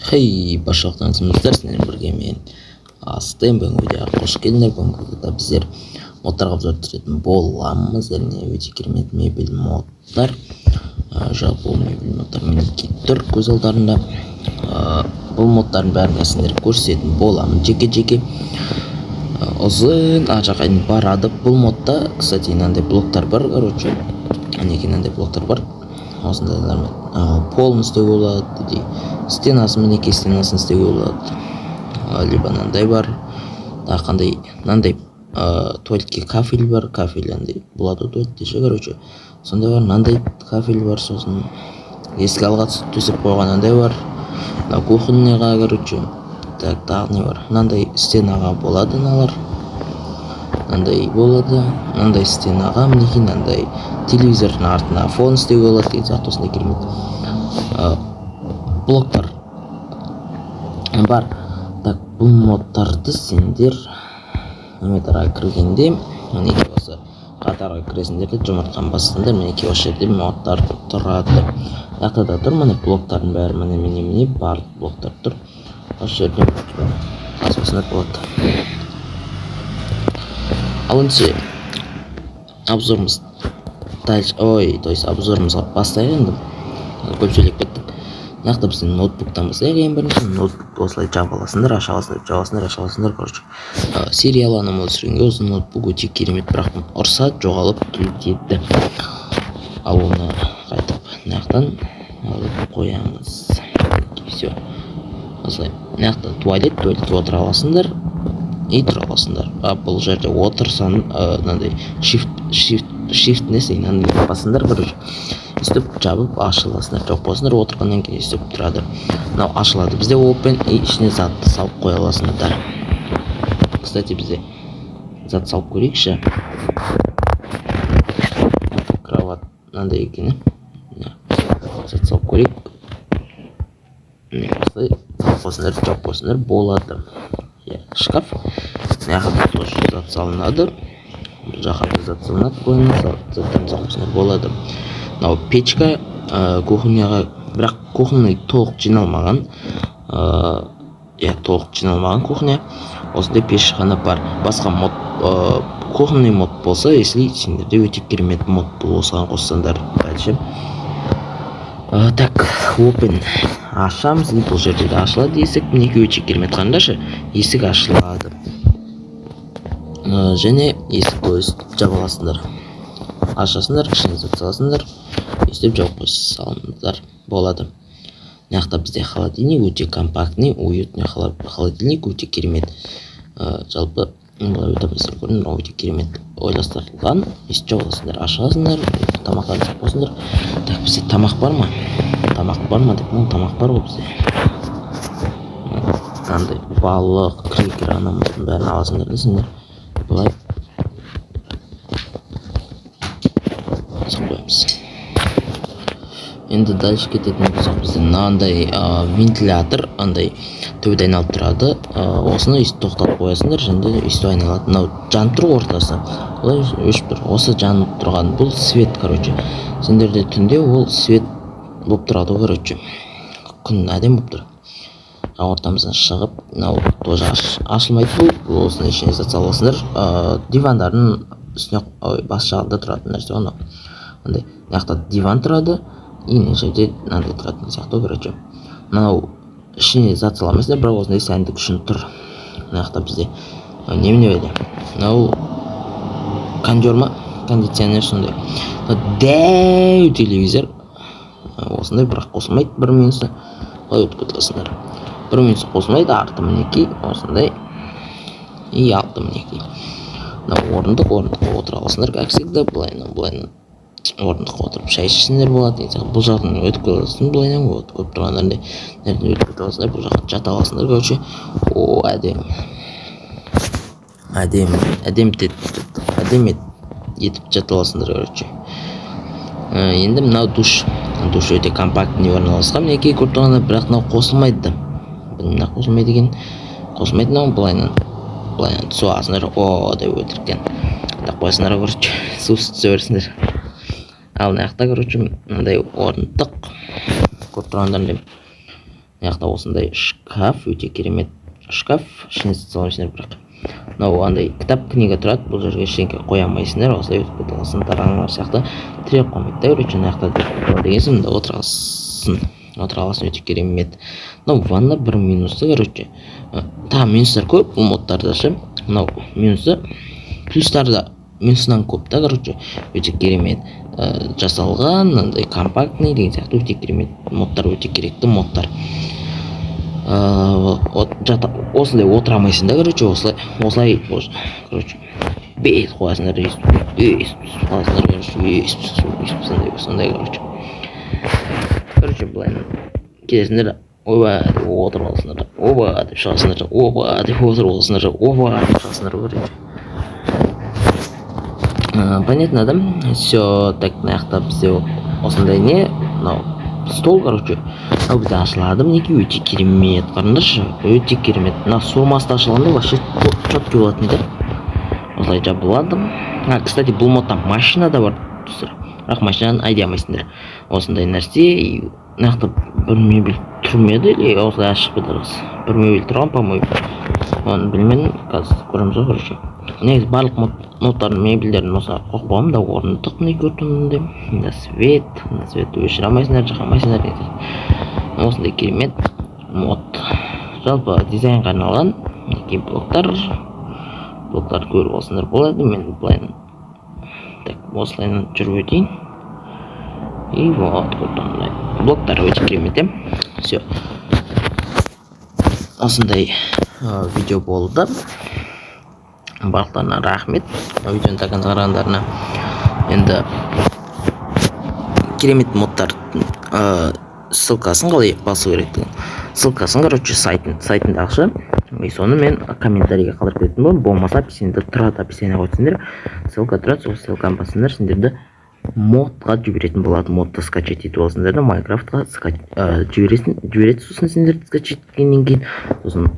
Хей, баршалықтарыңыздар, сіздермен бірге мен Астен. Бүгінгі видеоға қош келдіңдер. Бүгінгі видеода біздер модтарға обзор түсіретін боламыз. Әрине, өте керемет мебель модтар. Жалпы ол мебель модтар мінекей тұр көз алдарында. Бұл модтардың бәрін сендер көрсететін боламын жеке-жеке. Ұзын ар жаққа дейін барады. Бұл модта, кстати, мынандай блоктар бар, короче. Мінекей, мынандай блоктар бар. Осындайлармен полын істеуге болады, или стенасын, мінекей, стенасын істеуге болады. Либо мынандай бар. Тағы қандай? Мынандай туалетке кафель бар, кафель андай болады ғой туалетте ше, короче. Сондай бар, мынандай кафель бар, сосын есік алға төсеп қойған андай бар. Мына кухняға, короче. Так, тағы не бар? Мынандай стенаға болады мыналар. Мынандай болады, мынандай стенаға, мінекей, мынандай телевизордың артына фон істеуге болады деген сияқты осындай керемет блоктар бар. Так, бұл модтарды сендер инвентарға кіргенде, мінекей, осы қатарға кіресіңдер де, жұмыртқаны бассаңдар, мінекей, осы жерде модтар тұрады. Мына жақта да тұр, міне, блоктардың бәрі, міне, міне, міне, барлық блоктар тұр. Осы жерден басып алсаңдар болады. Ал ендеше обзорымыз дальше, ой, то есть обзорымызға бастайық енді. Көп сөйлеп кеттік. Мына жақта бізде ноутбуктан бастайық. Ең бірінші ноутбукты осылай жаба аласыңдар, аша аласыңдар, жаба аласыңдар, аша аласыңдар, короче. Сериал, анау түсіргенге осы ноутбук өте керемет, бірақ ұрса, жоғалып кетеді. Ал оны қайтып мына жақтан алып қоямыз. Все, осылай. Мына жақта туалет, туалетке отыра аласыңдар и тұра аласыңдар. А бұл жерде отырсаң, мынандай shift несі, мынандай басыңдар, короче, өйстіп жабып аша аласыңдар, жауып қоясыңдар. Отырғаннан кейін өйстіп тұрады. Мынау ашылады бізде, open, и ішіне затты салып қоя аласыңдар. Кстати, бізде зат салып көрейікші. Кровать мынандай екен, иә. Зат салып көрейік. Міне, осылай салып қойсаңдар, жауып қойсаңдар болады, иә. Шкаф, мына жаққа тоже зат салынады, бұл жаққа да зат салынады. Былайынан заттарын салып қойсаңдар болады. Мынау печка, кухняға, бірақ кухонный толық жиналмаған, иә, толық жиналмаған кухня. Осындай пешхана бар. Басқа мод, кухонный мод болса, если сендерде, өте керемет мод бұл, осыған қоссаңдар. Дальше, так, open ашамыз, и бұл жерде де ашылады есік. Мінекей, өте керемет, қараңдаршы, есік ашылады. Және есікті өстіп жаба аласыңдар, ашасыңдар, ішіне зат саласыңдар, өйстіп жауып қоя салыңдар болады. Мына жақта бізде холодильник, өте компактный, уютный холодильник, өте керемет. Жалпы былай өте көрдіңдер ғой, өте керемет ойластырылған. Өйстіп жаба аласыңдар, ашасыңдар, тамақтарды салып қойсыңдар. Так, бізде тамақ бар ма? Тамақ бар ма деп, тамақ бар ғой бізде. Мынандай балық, крекер, анау мынаның бәрін аласыңдар да, сендер былай салып қоямыз. Енді дальше кететін болсақ, бізде мынандай вентилятор, андай төбеде айналып тұрады. Осыны өйстіп тоқтатып қоясыңдар және де өйстіп айналады. Мынау жанып тұр ғой ортасы, олай өшіп тұр. Осы жанып тұрған бұл свет, короче. Сендерде түнде ол свет болып тұрады ғой, короче, күн әдемі болып тұр. А ортамыздан шығып, мынау тоже ашылмайды. Бұл осының ішіне зат салып аласыңдар. Дивандардың үстіне, ой, бас жағында тұратын нәрсе ғой мынау. Андай мына жақта диван тұрады и мына жерде мынандай тұратын сияқты ғой, короче. Мынау ішіне зат сала алмайсыңдар, бірақ осындай сәндік үшін тұр. Мына жақта бізде мынау немене еді? Мынау кондер ма, кондиционер, сондай. Мынау дәу телевизор осындай, бірақ қосылмайды. Бір минусы, былай өтіп кете аласыңдар, бір минусы қосылмайды. Арты, мінекей, осындай, и алды, мінекей, мынау орындық. Орындыққа отыра аласыңдар, как всегда, былайынан, былайынан орындыққа отырып шай ішсеңдер болады деген сияқты. Бұл жағынан өтіп кете аласың былайынан, вот, көріп тұрғандарыңдай, мына жерден өтіп кете аласыңдар, бұл жаққа жата аласыңдар, короче. О, әдемі, әдемі, әдемі, әдемі етіп жата аласыңдар, короче. Енді мынау душ. Душ өте компактный орналасқан, мінекей, көріп тұрғандай, бірақ мынау қосылмайды да. Мына қосылмайды екен, қосылмайды. Мынау былайынан, былайынан түсіп аласыңдар. О деп өтіріктен деп қоясыңдар, короче, су түсе берсіңдер. Ал мына жақта, короче, мынандай орындық, көріп тұрғандарыңдай. Мына жақта осындай шкаф, өте керемет шкаф, ішіне салмайсыңдар, бірақ мынау андай кітап, книга тұрады. Бұл жерге ештеңе қоя алмайсыңдар, осылай өтіп кете аласың, тараналар сияқты тіреліп қалмайды да. Короче, мына жақта деген соң, мында отыра аласың, отыра аласың, өте керемет. Мынау ванна. Бір минусы, короче, тағы минустар көп бұл модтарда ше. Мынау минусы, плюстары да минусынан көп та. Короче, өте керемет жасалған, мынандай компактный деген сияқты, өте керемет модтар, өте керекті модтар. Вот осындай отыра алмайсың да. Короче, осылай, осылай, короче, бет қоясыңдар, өйстіп, өйстіп қаласыңдар, короче, өйстіп, өйстіп, сондай, сондай. Короче, былай келесіңдер, оба деп отырып аласыңдар, оба деп шығасыңдар, оба деп отырып аласыңдар, оба деп шығасыңдар. Короче, понятно да? Все. Так, мына жақта бізде осындай не, мынау стол. Короче, мынау бізде ашылады, мінекей, өте керемет, қараңдаршы, өте керемет. Мына суырмасы ашылғанда вообще четкий болатын еді. Осылай жабылады. А, кстати, бұл модта машина да бар, достар, бірақ машинаны айдай алмайсыңдар. Осындай нәрсе. И мына жақта бір мебель тұр ма еді или осылай ашық па еді? Бір мебель тұрған, по моему, оны білмедім, қазір көреміз ғой. Короче, негізі барлық модтардың мебельдерін осы қойып қойғанмын да. Орындық, міне, көріп тұрмын. Мында свет, мына светті өшіре алмайсыңдар, жаға алмайсыңдар деген сияқты. Осындай керемет мод, жалпы дизайнға арналған. Мінекей, блоктар, блоктарды көріп алсаңдар болады. Мен былай, так, осылай жүріп өтейін. И вот, көріп тұрғандай, блоктар өте керемет, иә. Все, осындай видео болды. Барлықтарына рахмет видеоны до конца қарағандарына. Енді керемет модтар ссылкасын қалай басу керектігін, ссылкасын, короче, сайтындағы ше, и соны мен комментарийге қалдырып кететін боламын. Болмаса, описаниеде тұрады, описание өтсеңдер, ссылка тұрады, сол ссылканы бассаңдар, сендерді модқа жіберетін болады. Модты скачать етіп аласыңдар да, Майнкрафтқа жібересің, жібереді. Сосын сендерді скачать еткеннен кейін, сосын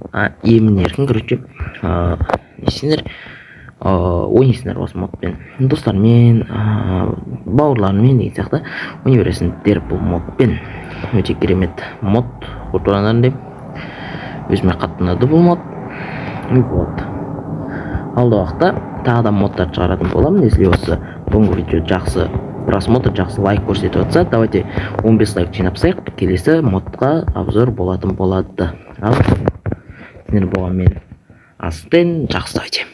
емін еркін, короче, не істейсіңдер, ойнайсыңдар осы модпен, достармен, бауырларыңмен деген сияқты ойнай бересіңдер бұл модпен. Өте керемет мод, көріп тұрғандарыңдай, өзіме қатты ұнады бұл мод. И вот, алдағы уақытта тағы да модтар шығаратын боламын, если осы бүгінгі видео жақсы просмотр, жақсы лайк көрсетіп жатса. Давайте 15 лайк жинап тастайық, келесі модқа обзор болатын болады. Ал сендер болған мен Астен. Жақсы, давайте.